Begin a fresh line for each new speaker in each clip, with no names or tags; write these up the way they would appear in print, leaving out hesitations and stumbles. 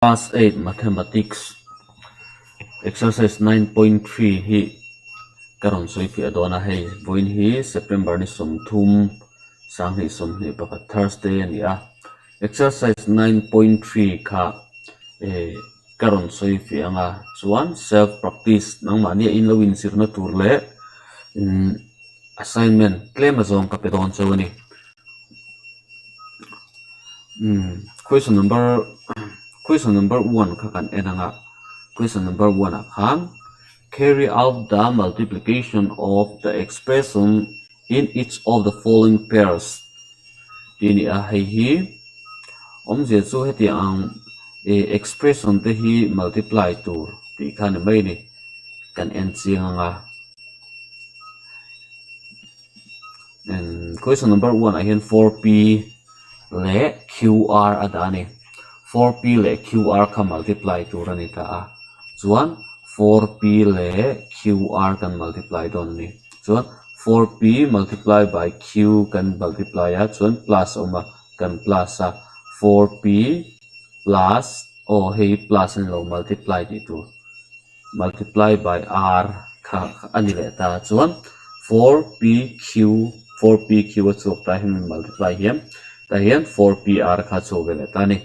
Class 8 Mathematics Exercise 9.3 hi ka rawn sawi fiah dawn a, hei vawiin hi September ni 30 2021 Thursday a ni a, Exercise 9.3 kha eh ka rawn sawi fiah ang a, chuan self practice nangmahni a inlo inzirna tur leh umm assignment tlem azawng ka pe dawn chauh a ni. Umm question number question number one kha kan en ang a question number one ah khan carry out the multiplication of the expression in each of the following pairs tih a ni a hei hi awmzia chu hetiang ang ih expression te hi multiply tur tih kha a ni mai a ni kan en chiang ang a. Question number one ah hian 4p leh qr a dah a ni 4p leh qr kha multiply tur a ni ta a chuan 4p leh qr kan multiply dawn a ni chuan 4p multiply by q kan multiply a chuan plus a awm a kan plus a 4p plus aw hei hi plus a ni lo multiply tih tur. Multiply by r kha a ni leh ta chuan 4pq 4pq a chhuak ta hian multiply hian tah hian 4pr kha a chhuak ve leh ta a ni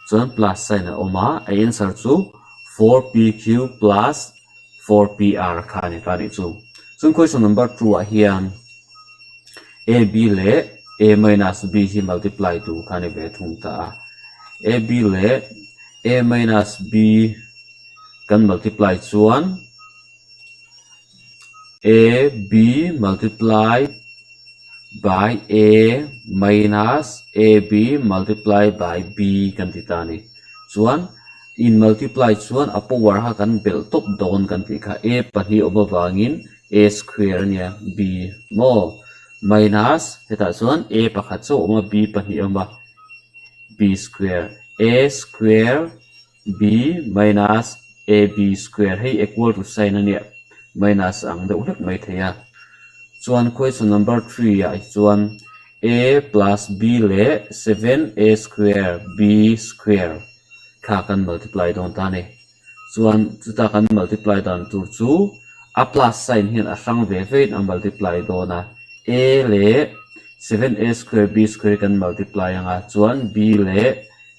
chuan plus sign a awm a a answer chu 4pq plus 4pr kha a ni ta a nih chu chuan question number 2 ah hian ab leh a minus b hi multiply tur kha a ni ve thung ta a ab leh a minus b. Kan multiply chuan a b multiply by a minus a b multiply by b kan ti ta a ni. Chuan in multiply chuan a power kha kan belh tawp dawn kan tih kha a pahnih awm avangin a square a nia b maw minus hetah chuan a pakhat chauh a awm a b pahnih a awm a b square a square B minus AB square hei equal to sign a nia minus ang deuh hlek mai thei a chuan question number 3 ah hi chuan A plus B leh 7 A square B square kha kan multiply dawn ta a ni chuan chuta kan multiply dan tur chu a plus sign hian a hrang ve vein a multiply dawn a A leh 7 A square B square kan multiply ang a chuan B leh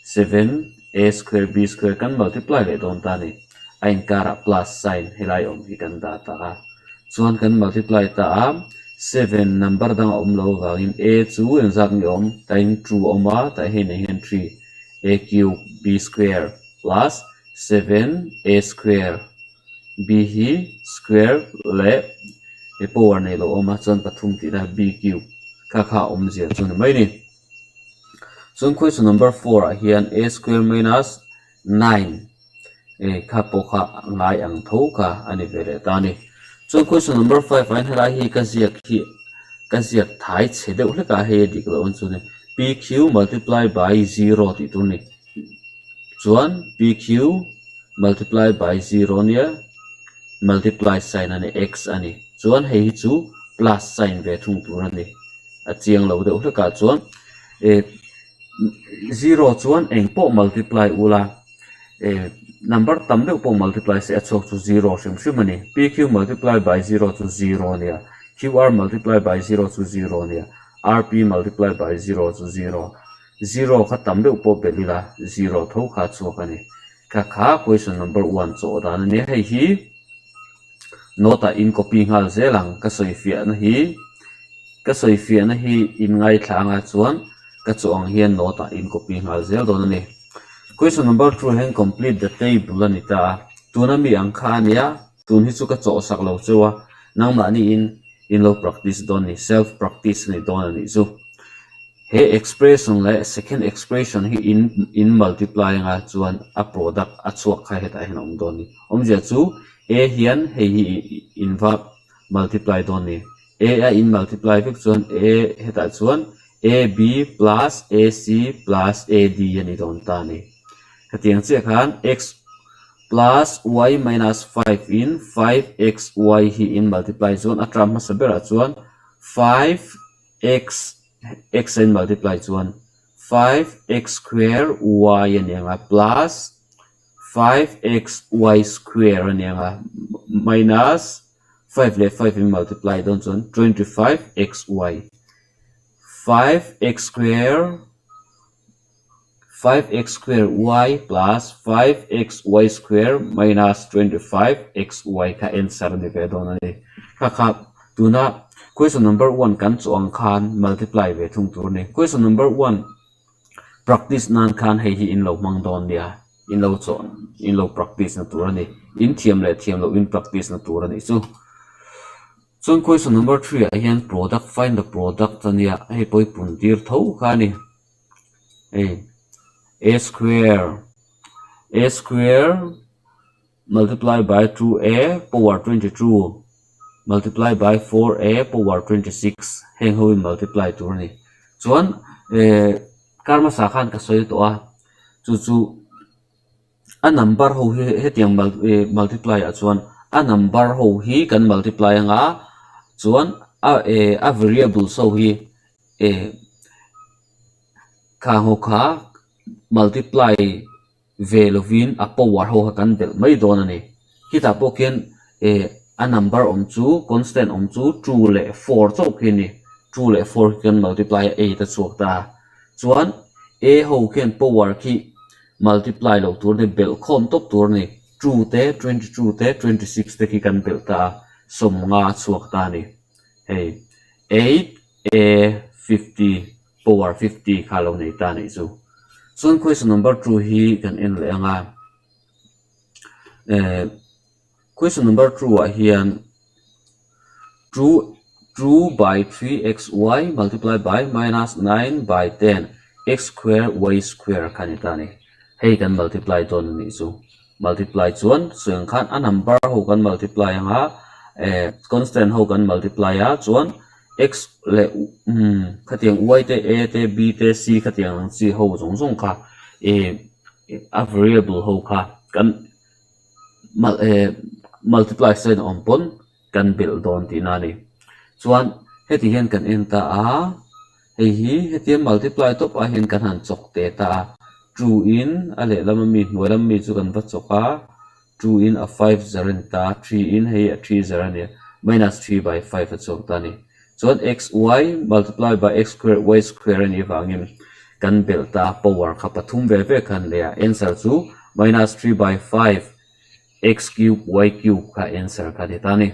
7 a square b square kan multiply leh dawn ta a ni. A inkarah plus sign helai awm hi kan dah ta a. Chuan kan multiply ta a, 7 number dang a awm lo avangin a chu engzat nge awm? Tain 2 a awm a, tah hian eng hian 3 a cube b square plus 7 a square b hi square leh he power nei lo awm a, chuan pathum tihna b cube kha kha a awmzia chu ni mai a ni. Chuan question number 4 ah hian a square minus 9 eh kha pawh kha ngai ang tho kha a ni ve leh ta a ni. Chuan question number 5 ah hian helai hi ka ziak hi ka ziak thai chhe deuh hlek a hei a dik loh ang chu ni pq multiply by 0 tih tur a ni. Chuan pq multiply by 0 nia multiply sign a ni x a ni. Chuan hei hi chu plus sign ve thung tur a ni. A chiang lo deuh hlekah chuan eh zero chuan eng pawh multiply ula eh number tam deuh pawh multiply se a chhuak chu zero hrim hrim a ni. Pq multiply by zero chu zero a nia, qr multiply by zero chu zero a nia, rp multiply by zero chu zero. Zero kha tam deuh pawh belh ila zero tho kha a chhuak a ni. Kha kha question number one chawh dan a nia hei hi. Note ah in copy nghal zel ang ka sawi fiahna hi ka sawi fiahna hi in ngaithla anga chuan ka chawh ang hian note ah in copy nghal zel dawn a ni. Question number 2 hian complete the table a ni ta a tuna mi ang kha a nia tun hi chu ka chawh sak lo cheu a nangmahni in in lo practice dawn a ni self practice a ni dawn a nih chu. He expression leh second expression hi in in multiply anga chuan a product a chhuak kha hetah hian a awm dawn a ni. Awmzia chu A hian hei hi in va multiply dawn a ni. A a in multiply vek chuan A hetah chuan AB plus AC plus AD a ni dawn ta a ni. Hetiang chiah khan x plus y minus 5 in 5xy hi in multiply chuan a term hmasa berah chuan 5 x x a in multiply chuan 5 x square y a ni ang a plus 5xy square a ni ang a, minus 5 leh 5 in multiply dawn chuan 25xy. 5x square 5x square y plus 5xy square minus 25xy kha answer a ni ve dawn a ni. Kha kha tuna question number 1 kan chawh ang khan multiply ve thung tur a ni. Question number 1 practice nan khan hei hi in lo hmang dawn nia, in lo chawh in lo practice na tur a ni. In thiam leh thiam loh in practice na tur a nih chu. Chuan question number 3 ah hian product find the product a nia, hei pawh hi pun tir tho kha a ni. Hei a square a square multiply by 2a power 22 multiply by 4a power 26 heng ho in multiply tur a ni. Chuan eh kar hmasa khan ka sawi tawh a chu chu a number ho hi hetiang eh multiply ah chuan a number ho hi kan multiply anga chuan a eh a variables ho hi eh kha ho kha multiply ve lovin a power ho kha kan belh mai dawn a ni. Khitah pawh khian eh a number awm chu constant awm chu two leh four chauh khi a ni. Two leh four khi kan multiply a eight a chhuak ta a. Chuan a ho khian power khi multiply loh tur a ni belh khawm tawp tur a ni. Two te 22 te 26 te khi kan belh ta a 50 a chhuak ta a ni. Hei eight a 50 power 50 kha lo nei ta a nih chu. Chuan question number 2 hi kan en leh ang a eh question number 2 ah hian 2 2 by 3xy multiply by minus 9 by 10 x square y square kha ni ta a ni. Hei kan multiply dawn a nih chu. Multiply chuan sawi ang khan a number ho kan multiply ang a eh constant ho kan multiply a chuan x leh umm khatiang y te a te b te c khatiang ang chi ho zawng zawng kha eh a variable ho kha kan eh multiply sign a awm pawn kan belh dawn tihna a ni. Chuan heti hian kan en ta a hei hi hetia multiply tawp ah hian kan han chawk teh ta a two in a lehlam ami hnuai lam mi chu kan va chawk a two in a five zar a ni ta three in hei a three zar a ni a minus three by five a chhuak ta a ni. Chuan x y multiply by x square y square a nih avangin kan belh ta a power kha pathum ve ve khan leh a answer chu minus three by five x cube y cube kha answer kha a ni ta a ni.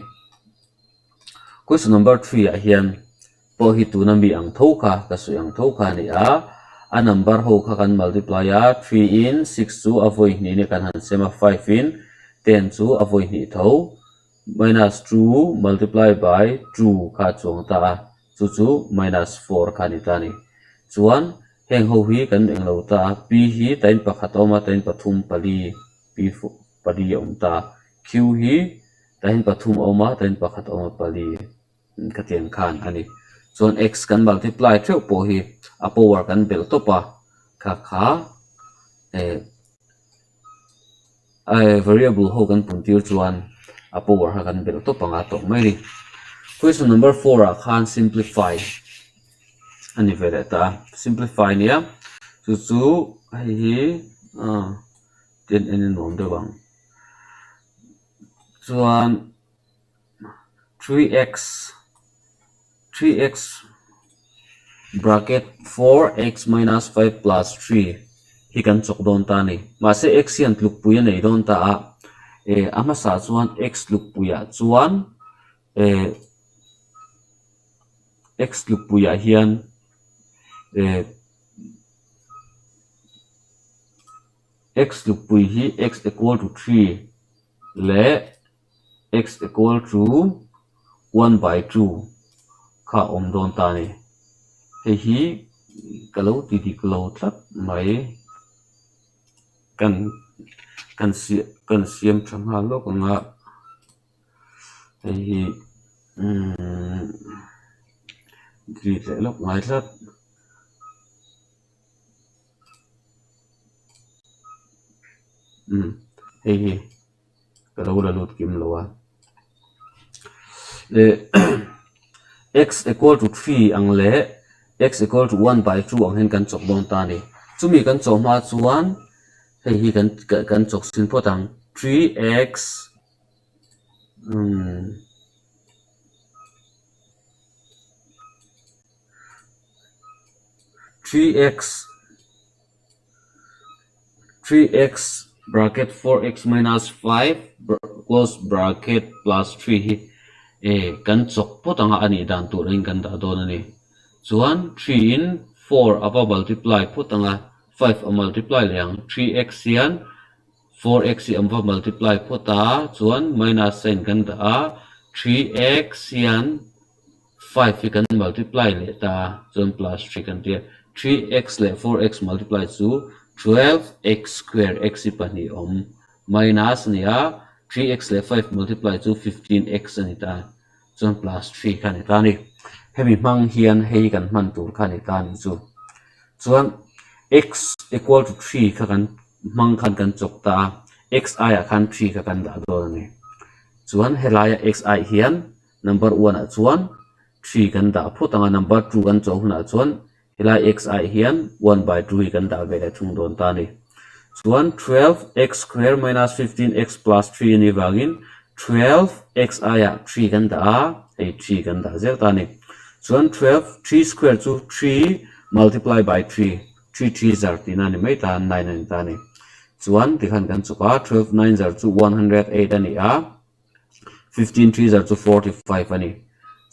Question number 3 ah hian pawh hi tuna mi ang tho kha ka sawi ang tho kha a ni a, a number ho kha kan multiply a 3 in 6 chu a vawi hnih in kan han sem a 5 in 10 chu a vawi hnih tho minus 2 multiply by 2 kha a chuang ta a chu chu minus 4 kha a ni ta a ni. Chuan heng ho hi kan englo ta a p hi tain pakhat a awm a tain pathum pali p pali a awm ta a q hi Tahin pathum a awm a, tahin pakhat a awm a pali khatiang khan a ni. Chuan x kan multiply theuh pawh hi a power kan belh tawp a, kha kha eh variable ho kan pun tir chuan a power kha kan belh tawp ang a tawp mai a ni. Question number 4 ah khan simplify a ni ve leh ta a, simplify nia chu chu hei hi tin en a nuam deuh ang. Chuan 3x 3x bracket 4x minus 5 plus 3 hi kan chawk dawn ta a ni. Mahse x hian tlukpui a nei dawn ta a, eh a hmasa chuan x tlukpuiah chuan eh x tlukpuiah hian eh x tlukpui hi x equal to 3 leh x equal to 1 by 2 kha a awm dawn ta a ni. Hei hi ka lo ti dik lo tlat mai. Kan kan siam kan siam tha nghal lawk ang a hei hi umm delete leh lawk ngai tlat. Umm hei hi ka lo la lut kim lo a leh x equal to 3 ang leh x equal to 1 by 2 ang hian kan chawk dawn ta a ni chumi kan chawh hma chuan. Hei hi kan kan chawk sin phawt ang. 3x umm 3x 3x bracket 4x minus 5 close bracket plus 3 hi eh kan chawk phawt anga a nih dan tur angin kan dah dawn a ni. Chuan 3 in 4 a va multiply phawt anga 5 a multiply leh ang. 3x hian 4x hi an va multiply phawt a chuan minus sign kan dah a 3x hian 5 hi kan multiply leh ta a chuan plus 3 kan ti a 3x leh 4x multiply chu 12x square x hi pahnih awm minus a ni a 3x leh 5 multiply chu 15x a ni ta chuan plus 3 kha a ni ta a ni hemi hmang hian hei kan hman tur kha a ni ta a nih chu chuan x equal to 3 kha kan hmang khan kan chawk ta a x aiah khan 3 kha kan dah dawn a ni chuan helaia x ai hian Number one ah chuan 3 kan dah phawt ang a, number 2 kan chawh hunah chuan helai x ai hian 1 by 2 hi kan dah ve leh thung dawn ta a ni. Chuan 12 x square minus 15 x plus 3 a nih vangin 12 x aiah 3 kan dah a, hei 3 kan dah zel ta a ni. Chuan 12 3 square chu 3 multiply by 3, 3 3 zar tihna a ni mai ta, 9 a ni ta a ni. Chuan tikhan kan chawk a, 12 9 zar chu 108 a ni a. 15 3 zar chu 45 a ni.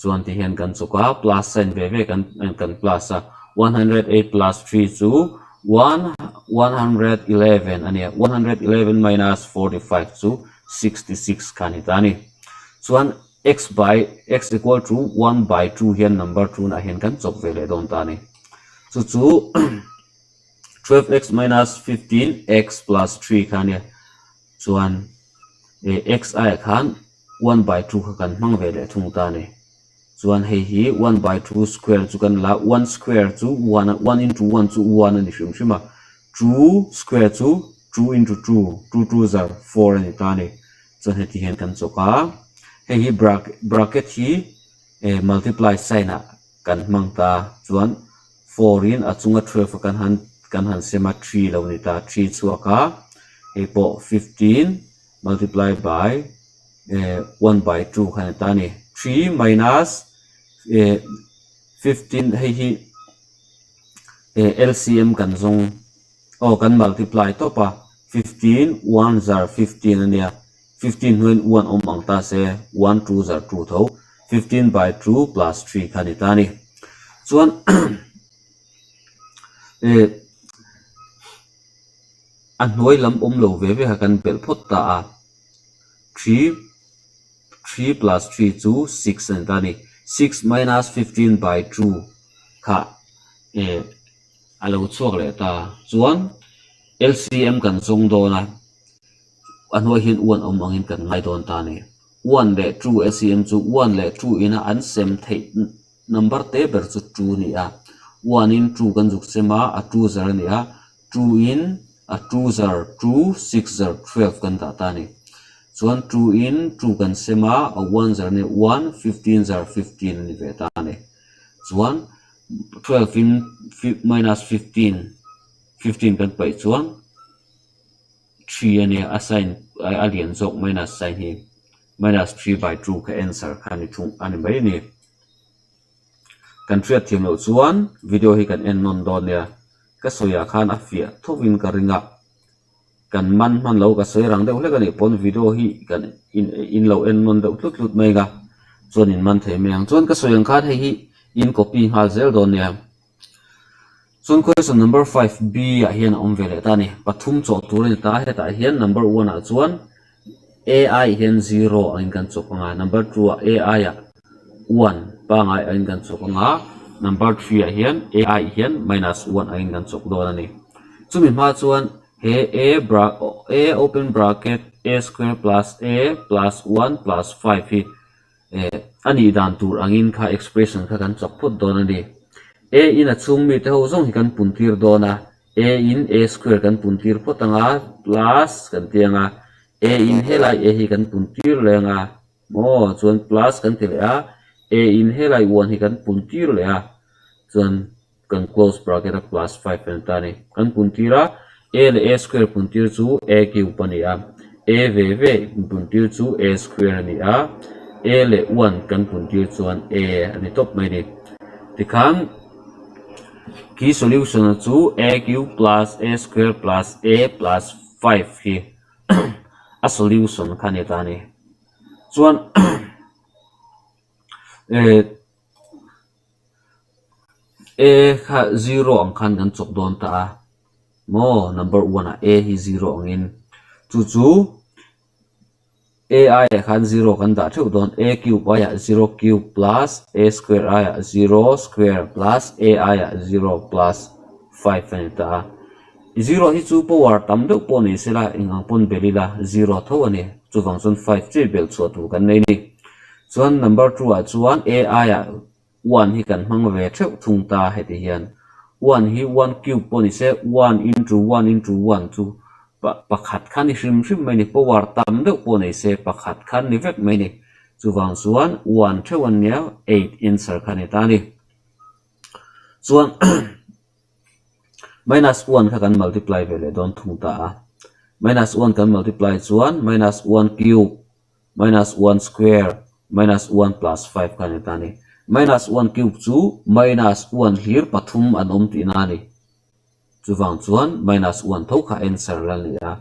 Chuan ti hian kan chuk a, plus sign ve ve kan kan plus a. 108 plus 3 chu 111 a ni a. 111 minus 45 chu 66 kha a ni ta a ni. Chuan x by x equal to 1 by 2 hian number 2 nah hian kan chawp ve leh dawn ta a ni. Chu chu 12x minus 15x plus 3 kha a nia. Chuan eh x aiah khan 1 by 2 kha kan hmang ve leh thung ta a ni. Chuan hei hi 1 by 2 square chu kan la 1 square chu 1 a 1 into 1 chu 1 a ni hrim hrim a. 2 square chu 2 into 2, 2 2 zar 4 a ni ta a ni. Chuan heti hian kan chawk a. Hei hi bracket hi eh multiply sign ah kan hmang ta a. Chuan 4 in a chunga 12 a kan han kan han sem a 3 lo ni ta 3 chhuak a hei pawh 15 multiply by eh 1 by 2 kha ni ta a ni 3 minus eh 15 hei hi eh LCM kan zawng aw kan multiply tawp a 15 1 zar 15 a nia 15 hnuaiin 1 awm ang ta se 1 2 zar 2 tho 15 by 2 plus 3 kha ni ta a ni. Chuan eh a hnuai lam awm lo ve ve kha kan belh phawt ta a 3 3 plus 3 chu 6 a ni ta a ni. 6 minus 15 by 2 kha eh a lo chhuak leh ta. Chuan LCM kan zawng dawn a. A hnuai hian uan awm angin kan ngai dawn ta a ni. Uan leh two LCM chu uan leh two ina an sem theih number te ber chu two a ni a. Uan in two kan zuk sem a, a two zar a ni a. Two in a two zar two, six zar 12 kan dah ta a ni. Chuan two in two kan sem a, a one zar a ni a, one, 15 zar 15 a ni ve ta a ni. Chuan 12 in minus 15, 15 kan paih chuan. 3 a nia a sign a lian zawk minus sign hi minus 3 by 2 kha answer kha a ni thung a ni mai a ni. Kan hriat thiam loh chuan video hi kan en nawn dawn nia ka sawiah khan a fiah tho in ka ring a kan man hman lo ka sawi rang deuh hlek a nih pawn video hi kan in lo en nawn deuh tlut tlut mai ang a chuan in man thei mai ang chuan ka sawi ang khan hei hi in copy nghal zel dawn nia. Chuan question number 5 B ah hian a awm ve leh ta a ni. Pathum chawh tur a ni ta a, hetah hian number 1 ah chuan A ai hian 0 angin kan chawk ang a, number 2 ah A aiah 1 pangai angin kan chawk ang a, number 3 ah hian A ai hian minus 1 angin kan chawk dawn a ni. Chumi hma chuan he A bra A open bracket A square plus A plus 1 plus 5 hi Eh, a nih dan tur angin kha expression kha kan chawk phawt dawn a ni. A in a chhung mite ho zawng hi kan pun tir dawn a, A in A square kan pun tir phawt ang a, plus kan ti ang a, A in helai A hi kan pun tir leh ang a, maw chuan plus kan ti leh a, A in helai 1 hi kan pun tir leh a, chuan kan close bracket a plus 5 kan ta a ni. Kan pun tir a, A leh A square pun tir chu A cube a ni a, A ve ve pun tir chu A square a ni a, A leh one kan pun tir chuan A a ni tawp mai a ni. Tikhan khi solution a chu A cube plus A square plus A plus 5 hi a solution kha a ni ta a ni. Chuan eh A kha zero ang khan kan chawk dawn ta a maw number one ah A hi zero angin chu chu A aiah khan zero kan dah theuh dawn A cube aiah zero cube plus A square aiah zero square plus A aiah zero plus 5 a ni ta a zero hi chu power tam deuh pawh ni sela eng ang pawn belh ila zero tho a ni chuvang chuan 5 chiah belh chhuah tur kan nei a ni chuan number 2 ah chuan A aiah one hi kan hmang ve theuh thung ta heti hian one hi one cube pawh ni se one into one into one chu pakhat kha ni hrim hrim mai a ni power tam deuh pawh nei se pakhat kha ni vek mai a ni chuvang chuan one theuh an nia 8 answer kha a ni ta a ni. Chuan minus 1 kha kan multiply ve leh dawn thung ta a. Minus 1 kan multiply chuan minus 1 cube minus 1 square minus 1 plus 5 kha a ni ta a ni. Minus 1 cube chu minus 1 hlir pathum an awm tihna a ni. Chuvang chuan minus 1 tho kha answer la ni a.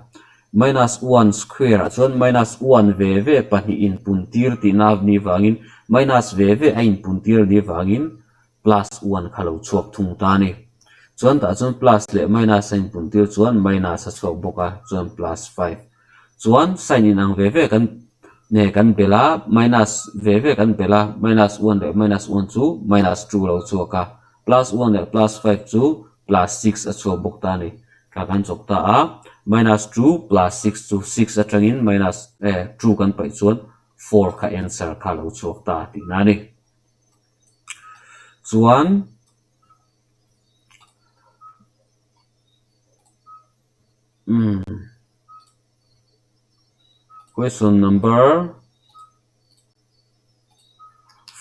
Minus 1 square ah chuan minus 1 ve ve pahnih inpun tir tihna ni vangin minus ve ve a inpun tir ni vangin plus 1 kha lo chhuak thung ta a ni. Chuan tah chuan plus leh minus a inpun tir chuan minus a chhuak bawk a, chuan plus 5. Chuan sign inang ve ve kan nge kan belh a, minus ve ve kan belh a, minus 1 leh minus 1 chu minus 2 lo chhuak a. Plus 1 leh plus 5 chu plus 6 a chhuak bawk ta a ni. Thla kan chawk ta a, minus 2 plus 6 chu 6 atangin minus eh 2 kan paih chuan 4 kha answer kha a lo chhuak ta tihna a ni. Chuan umm question number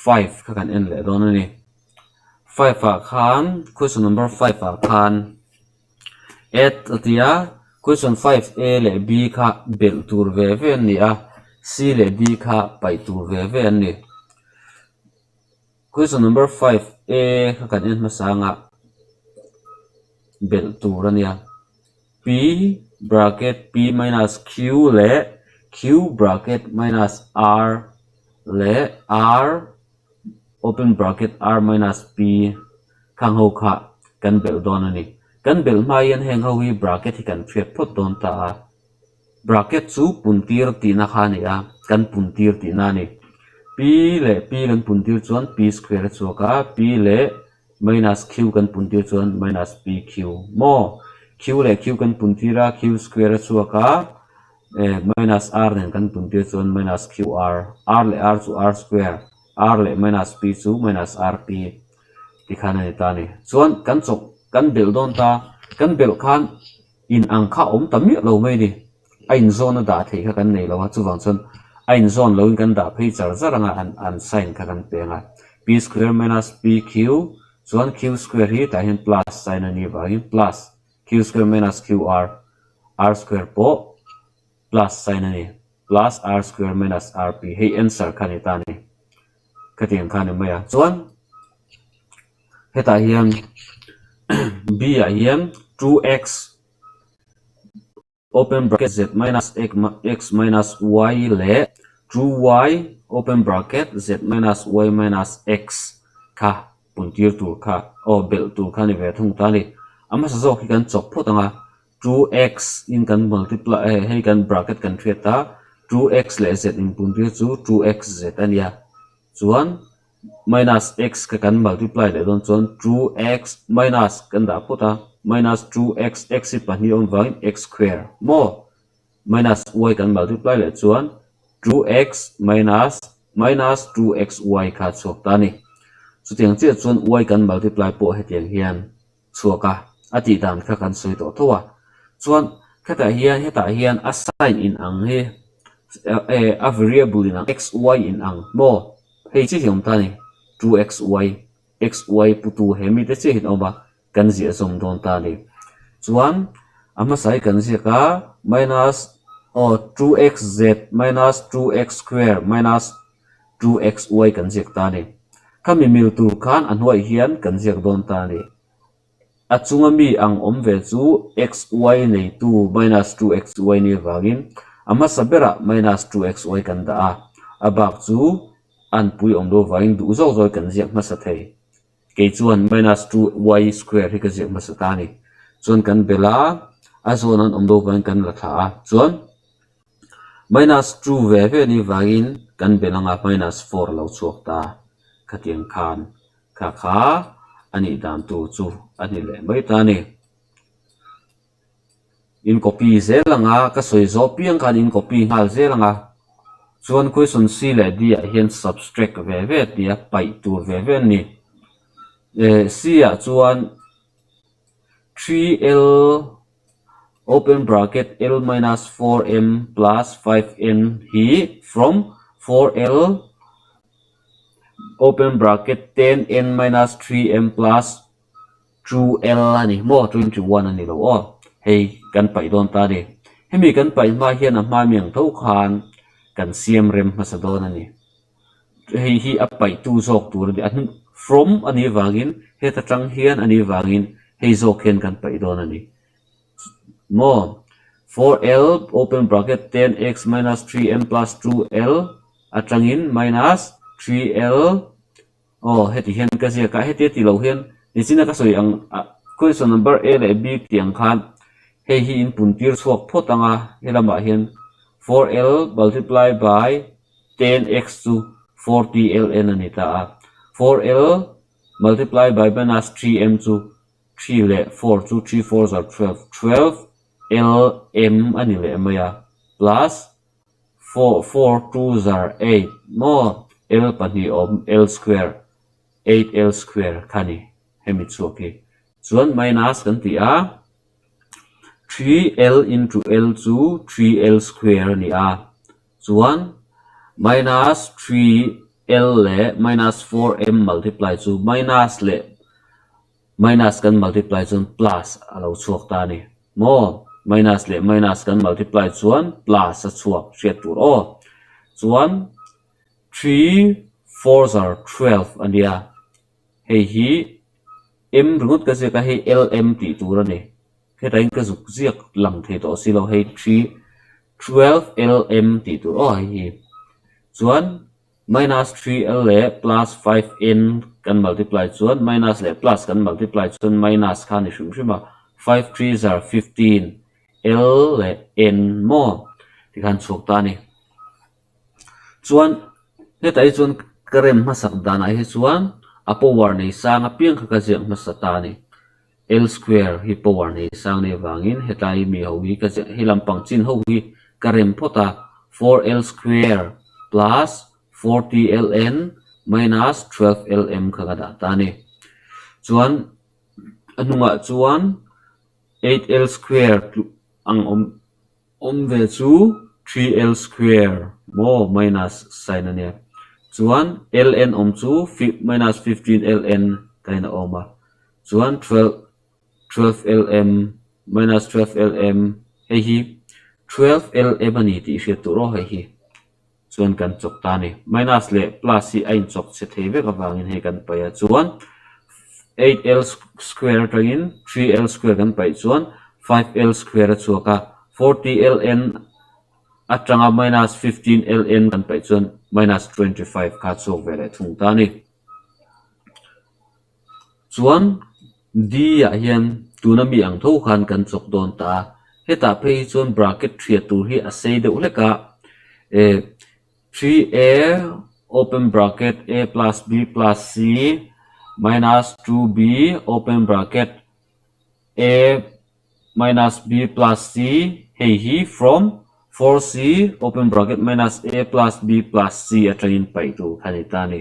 5 kha kan en leh dawn a ni. 5 ah khan question number 5 ah khan add a ti a question 5 a leh b kha belh tur ve ve an ni a c leh d kha paih tur ve ve an ni. Question number 5 a kha kan en hmasa anga belh tur a nia. P bracket P minus Q leh Q bracket minus R leh R open bracket R minus P khang ho kha kan belh dawn a ni. Kan belh hma hian heng ho hi bracket hi kan hriat phawt dawn ta a. Bracket chu pun tir tihna kha a ni a, kan pun tir tihna a ni. P leh P kan pun tir chuan P square a chhuak a, P leh minus Q kan pun tir chuan minus PQ maw? Q leh Q kan pun tir a, Q square a chhuak a, eh minus R nen kan pun tir chuan minus QR, R leh R chu R square, R leh minus P chu minus RP tikhan a ni ta a ni. Chuan kan chawk kan belh dawn ta, kan belh khan In ang kha awm ta miah lo mai a ni. A inzawn a dah theih kha kan nei lo a, chuvang chuan a inzawn loin kan dah phei char char anga an an sign kha kan peng a. P square minus PQ chuan Q square hi tah hian plus sign a nih vangin plus Q square minus QR R square pawh plus sign a ni plus R square minus RP hei answer kha a ni ta a ni. Khatiang kha a ni mai a. Chuan Hetah hian B ah hian 2x open bracket z minus x minus y leh 2y open bracket z minus y minus x kha pun tir tur kha aw belh tur kha a ni ve thung ta a ni. A hmasa zawk hi kan chawk phawt ang a 2x in kan multiply eh hei kan bracket kan hriat a 2x leh z inpun tir chu 2xz a nia chuan. minus x kha kan multiply leh dawn chuan 2x minus kan dah phawt a minus 2x x hi pahnih a awm vangin x square maw minus y kan multiply leh chuan 2x minus minus 2xy kha a chhuak ta a ni chutiang chiah chuan y kan multiply pawh hetiang hian chhuak a a tih dan kha kan sawi tawh tho a chuan khetah hian hetah hian a sign in ang hi eh a variable in ang x y in ang maw hei chiah hi a awm ta a ni 2 x y x y putu he mite chiah hi an awm a kan ziah zawm dawn ta a ni chuan. A hmasa hi kan ziak a minus aw 2xz minus 2x square minus 2xy kan ziak ta a ni. Khami mil tur khan a hnuai hian kan ziak dawn ta a ni. A chunga mi ang awm ve chu xy neitu minus 2xy ni avangin a hmasa berah minus 2xy kan dah a, a bak chu an pui awm lo vangin duh zawk zawk kan ziak hmasa thei. Kei chuan minus 2y square hi ka ziak hmasa ta a ni. Chuan kan belh a, a zawn an awm lo vangin kan la thla a, chuan minus 2 ve ve ni vangin kan belh anga minus 4 a lo chhuak ta khatiang khan. Kha kha a nih dan tur chu a ni leh mai ta a ni. In copy zel ang a, ka sawi zawh piang khan in copy nghal zel ang a. Chuan question C leh D ah hian subtract ve ve tia paih tur ve ve an ni. Eh C ah chuan 3L open bracket L minus 4M plus 5N hi from 4L open bracket 10N minus 3M plus 2L a ni maw 21 a ni lo aw hei kan paih dawn ta a ni hemi kan paih hma hian a hma mi ang tho khan kan siam rem hmasa dawn a ni hei hi a paih tu zawk tur a ni a hnung from a nih vangin heta tang hian a nih vangin hei zawk hian kan paih dawn a ni maw 4L open bracket 10x minus 3M plus 2L atangin minus 3L Aw, heti hian ka ziak a, heti a ti lo hian nichina ka sawi ang question number A leh B tih ang khan hei hi in pun tir chhuak phawt ang a, he lamah hian 4L multiply by 10x chu 40ln a ni ta a, 4L multiply by minus 3m chu 3 leh 4 chu 3 fours are 12, 12lm a ni leh mai a, plus 4 2 zar 8 maw L pahnih awm L square 8 L square kha ni hemi chhuak hi chuan minus kan ti a 3 L into L chu 3 L square a ni a chuan minus 3 L leh minus 4 M multiply chu minus leh Minus kan multiply chuan plus a lo chhuak ta a ni. Maw? Minus leh minus kan multiply chuan plus a chhuak hriat tur aw. Chuan 3 fours are 12 a nia. Hei hi m ringawt ka ziak a, hei lm tih tur a ni. Hetah hian ka zuk ziak lang thei tawh si lo, hei 3 12 lm tih tur aw hei hi. Chuan Minus 3L leh plus 5N kan multiply chuan minus leh plus kan multiply chuan minus kha a ni hrim hrim a, 5 threes are 15, L leh N maw tikhan chhuak ta a ni. Chuan hetah hi chuan ka rem hmasak danah hi chuan a power nei sang apiang kha ka ziak hmasa ta a ni. L square hi power nei sang nei avangin hetlai mi ho hi ka ziah hei lampang chin ho hi ka rem phawt a 4L square plus 40LN minus 12LM kha ka dah ta a ni. Chuan a hnungah chuan 8L square tluk ang awm awm ve chu 3L square maw minus sign a nia. Chuan LN awm chu minus 15LN ka in a awm a. Chuan 12 12lm minus 12lm hei hi 12lm a ni tih hriat tur aw hei hi chuan kan chawk ta a ni. Minus leh plus hi a inchawk chhe thei vek avangin hei kan paih a chuan 8l square atangin 3l square kan paih chuan 5l square a chhuak a 40ln atanga minus 15ln kan paih chuan minus 25 kha a chhuak ve leh thung ta a ni. Chuan D ah hian tuna mi ang tho khan kan chawk dawn ta a, hetah phei hi chuan bracket hriat tur hi a sei deuh hlek a, eh 3a open bracket a plus b plus c minus 2b open bracket a minus b plus c hei hi from 4c open bracket minus a plus b plus c atangin paih tur kha a ni ta a ni.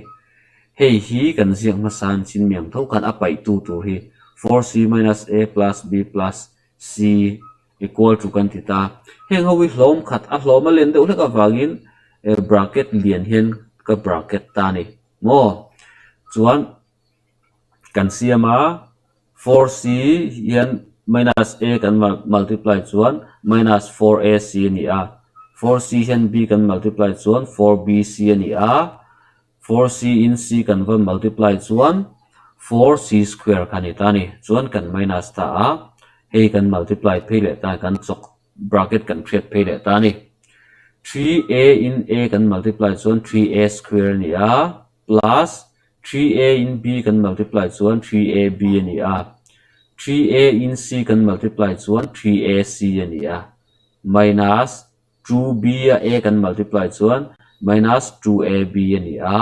Hei hi kan ziak hmasa an chin miang tho khan a paih tu tur hi 4c minus a plus b plus c equal to kan ti ta. Heng ho hi hlawm khat a hlawm a len deuh hlek avangin bracket lian hian ka bracket ta a ni maw? Chuan kan siam a 4c hian. minus a kan multiply chuan minus 4ac a ni a, 4c hian b kan multiply chuan 4bc a ni a, 4c in c kan va multiply chuan 4c square kha a ni ta a ni. Chuan kan minus ta a, hei kan multiply phei leh ta kan chawk bracket kan hriat phei leh ta a ni. 3a in a kan multiply chuan 3a square a ni a, plus 3a in b kan multiply chuan 3ab a ni a, 3a in c kan multiply chuan 3ac a ni a, minus 2b a a kan multiply chuan minus 2ab a ni a,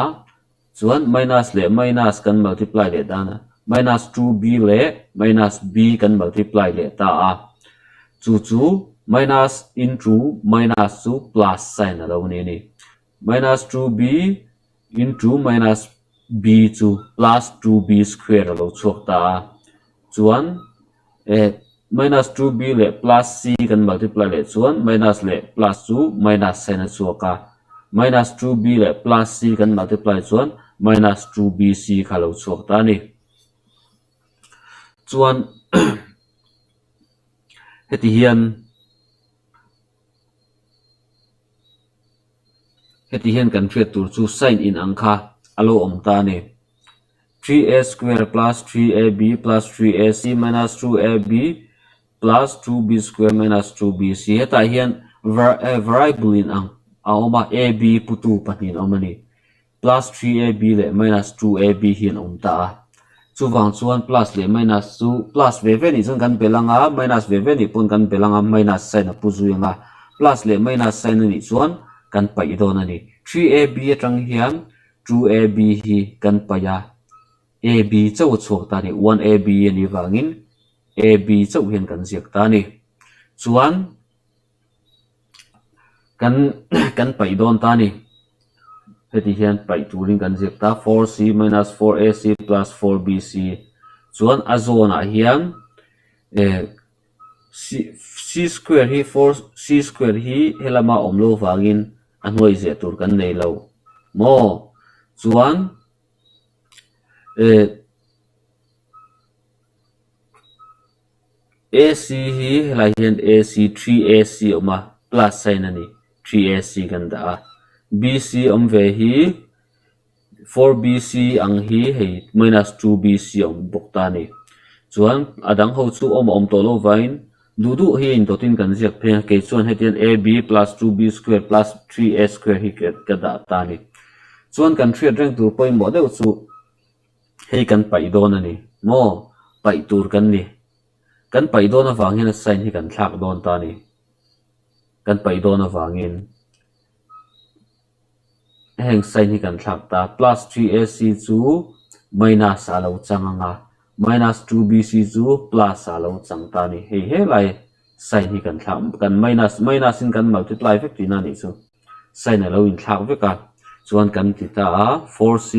chuan minus leh minus kan multiply leh dan a, minus 2b leh minus b kan multiply leh ta a, chu chu minus into minus chu plus sign a lo ni a ni. Minus 2b into minus b chu plus 2b square a lo chhuak ta a, chuan eh minus 2b leh plus c kan multiply leh chuan minus leh plus chu minus sign a chhuak a, minus 2b leh plus c kan multiply chuan minus 2bc kha a lo chhuak ta a ni. Chuan heti hian. Heti hian kan hriat tur chu sign in ang kha a lo awm ta a ni. 3a square plus 3ab plus 3ac minus 2ab plus 2b square minus 2bc hetah hian variable in ang a awm a ab putu pahnihin a awm a ni. Plus 3ab leh minus 2ab hi an awm ta a. Chuvang chuan plus leh minus chu plus ve ve nih chuan kan belh ang a, minus ve ve nih pawn kan belh ang a, minus sign a pu zui ang a. Plus leh minus sign a nih chuan kan paih dawn a ni. 3ab atang hian 2ab hi kan paih a, ab chauh a chhuak ta a ni. 1ab a nih vangin ab chauh hian kan ziak ta a ni. Chuan. Kan kan paih dawn ta a ni. Heti hian paih turin kan ziak ta 4c minus 4ac plus 4bc chuan a zawnah hian eh c c square hi 4c square hi helama awm lo vangin a hnuai ziah tur kan nei lo maw chuan eh. AC hi helai hian AC 3AC a awm a plus sign a ni 3AC kan dah a BC awm ve hi 4BC ang hi hei minus 2BC a awm bawk ta a ni chuan a dang ho chu awm a awm tawh loh vangin duh duh hi indawtin kan ziak phei a kei chuan hetiang AB plus 2B square plus 3A square hi ka dah ta a ni chuan kan hriat reng tur pawimawh deuh chu. Hei kan paih dawn a ni maw? Paih tur kan ni. Kan paih dawn avang hian a sign hi kan thlak dawn ta a ni. Kan paih dawn avangin heng sign hi kan thlak ta. Plus 3ac chu minus ah a lo chang ang a, minus 2bc chu plus ah a lo chang ta a ni. Hei helai sign hi kan thlak kan minus minus in kan multiply vek tihna a nih chu. Sign a lo inthlak vek a, chuan kan ti ta a 4c.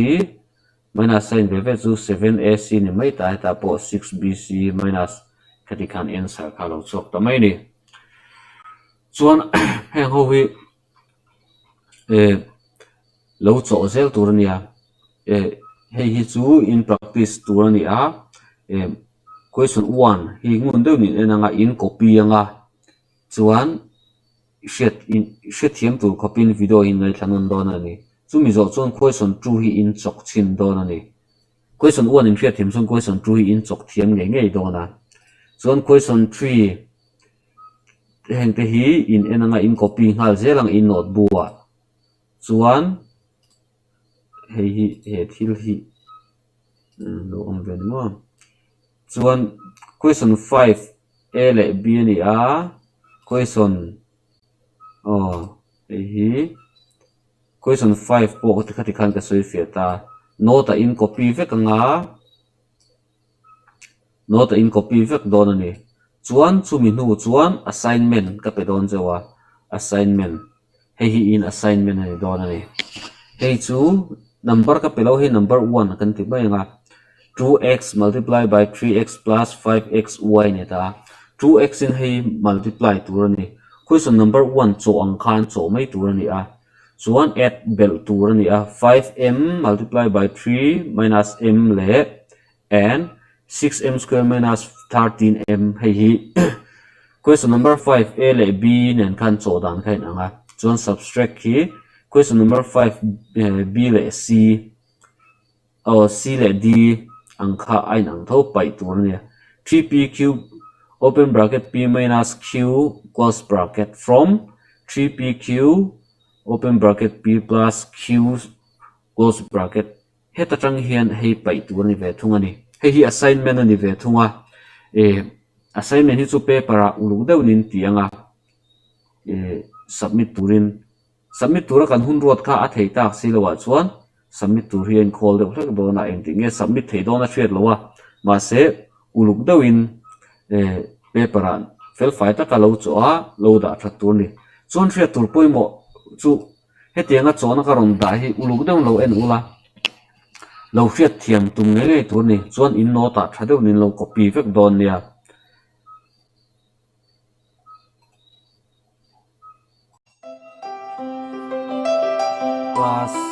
Minus sign ve ve chu 7ac ni mai ta hetah pawh 6bc minus khati khan answer kha a lo chhuak ta mai a ni. Chuan heng ho hi eh lo chawh zel tur a nia eh hei hi chu in practice tur a ni a eh question one hi ngun deuh nen en anga in copy anga chuan. Hriat in hriatthiam tur khawpin video hi ngaithla nawn dawn a ni. Chumi zawh chuan question two hi in chawk chhin dawn a ni. Question one in hriatthiam chuan question two hi in chawk thiam ngei ngei dawn a. Chuan question three heng te hi in en anga in copy nghal zel ang in notebook ah chuan hei hi he thil hi lo awm ve ni maw. Chuan question 5 A leh B a ni a, question aw hei hi question 5 pawh ka ti khati khan ka sawi fiah ta, note ah in copy vek ang a, note ah in copy vek dawn a ni. Chuan chumi hnu chuan assignment ka pe dawn zeuh a, assignment. Hei hi in assignment a ni dawn a ni. Hei chu number ka pe lo hi number one kan ti mai ang a. 2x multiply by 3x plus 5xy a ni ta a. 2x in hei multiply tur a ni. Question number one chawh ang khan chawh mai tur a ni a. Chuan add belh tur a ni a. 5m multiply by 3 minus m leh and. 6m square minus 13m hei hi question number 5 a leh b nen khan chawh dan kha a inang a chuan subtract hi question number 5 b leh c aw c leh d ang kha a inang tho paih tur a nia 3pq open bracket p minus q close bracket from 3pq open bracket p plus q close bracket Heta tang hian hei paih tur a ni ve thung a ni. Hei hi assignment a ni ve thung a, eh assignment hi chu paper ah uluk deuhin in ti ang a, eh submit turin submit tura kan hun ruat kha a thei tak si loh ah chuan submit tur hi a inkhawl deuh hlek dawn a, engtik nge submit theih dawn a hriat loh a, mahse uluk deuhin eh paper ah felfai taka lo chawh a lo dah that tur a ni. Chuan hriat tur pawimawh chu. Hetianga chawhna ka rawn dah hi uluk deuh lo en ula, lo hriat thiam tum ngei ngei tur a ni. Chuan in note ah tha deuhin in lo copy vek dawn nia. Class.